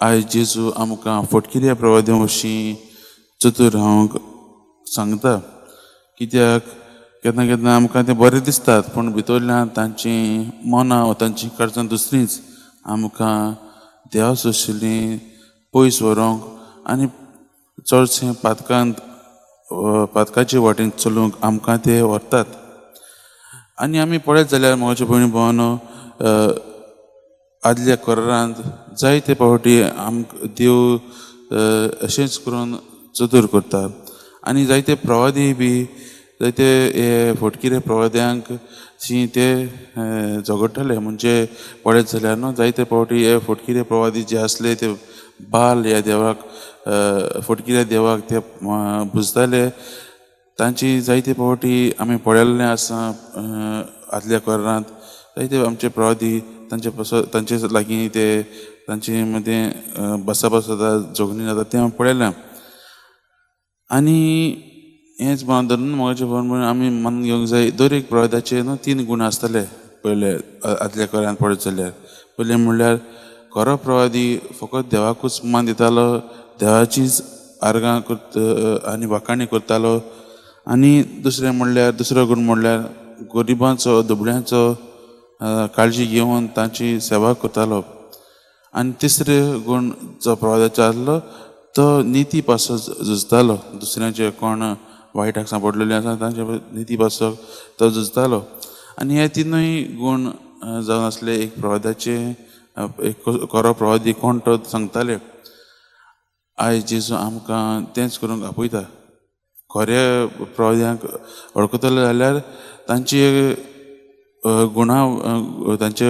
आयज जेजू आमकां फटकिऱ्या प्रवाद्या वशीं चतूर रावंक सांगता. कित्याक केन्ना केन्ना आमकां तें बरें दिसतात, पूण भितरल्यान तांचीं मनां वा तांचीं काळजां दुसरींच आमकां देवा सोशिल्लीं पयस व्हरूंक आनी चडशें पातकांत पातकाचे वाटेन चलूंक आमकां ते व्हरतात. आनी आमी पळयत जाल्यार म्हज्या भयणी भावांनो, आदल्या करारांत जायते फावटी आमकां देव अशेंच करून चतूर करता आनी जायते प्रवादी बी जायते हे फटकिरे प्रवाद्यांक शी ते झगडटाले. म्हणजे पळयत जाल्यार न्हू, जायते फावटी हे फटकिरे प्रवादी जे आसले ते बाल ह्या देवाक, फटकिऱ्या देवाक ते पुजताले. तांची जायते फावटी आमी पळयल्लें आसा. आदल्या करारांत जायते आमचे प्रवादी तांचे पासत तांचे लागीं ते तांचे मदें बसाबस जाता, झगडीं जाता, तें आमी पळयलां. आनी हेंच भान धरून म्हजें भान आमी मन घेवंक जाय, दर एक प्रवादाचे न्हू तीन गूण आसतले. पयले आदल्या करारांत पळयत जाल्यार पयलें म्हणल्यार खरो प्रवादी फकत देवाकूच मान दितालो, देवाचीच आर्गां करत आनी वाखाणी करतालो. आनी दुसरें म्हणल्यार, दुसरो गूण म्हणल्यार गरिबांचो दुबळ्यांचो काळजी घेवन तांची सेवा करतालो. आनी तिसरो गूण जो प्रवादाचो आसलो तो निती पासत झुजतालो. दुसऱ्यांचे कोण वायटाक सांपडलेले आसा तांचे निती पासत तो झुजतालो. आनी हे तिनूय गूण जावन आसले एक प्रवादाचे, एक खरो प्रवादी कोण तो सांगताले. आयज जेजू आमकां तेंच करूंक आपयता. खऱ्या प्रवाद्यांक वळखतले जाल्यार तांची गुणां, तांचे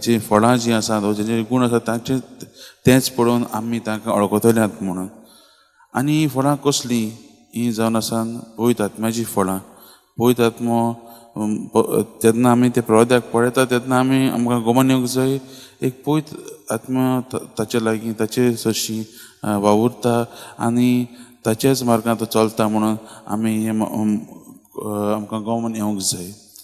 जीं फळां जीं आसात वा जेंचे गूण आसात तांचे तेंच पळोवन आमी तांकां वळखतले म्हणून. आनी हीं फळां कसलीं? हीं जावन आसा पवित्र आत्म्याचीं फळां. पवित्र आत्मो जेन्ना आमी ते प्रवाद्याक पळयता तेन्ना आमी आमकां गमन येवंक जाय, एक पवित्र आत्मा ताचे लागीं ताचे सरशी वावुरता आनी ताचेच मार्गान तो चलता म्हणून आमी हें आमकां गमन येवंक जाय.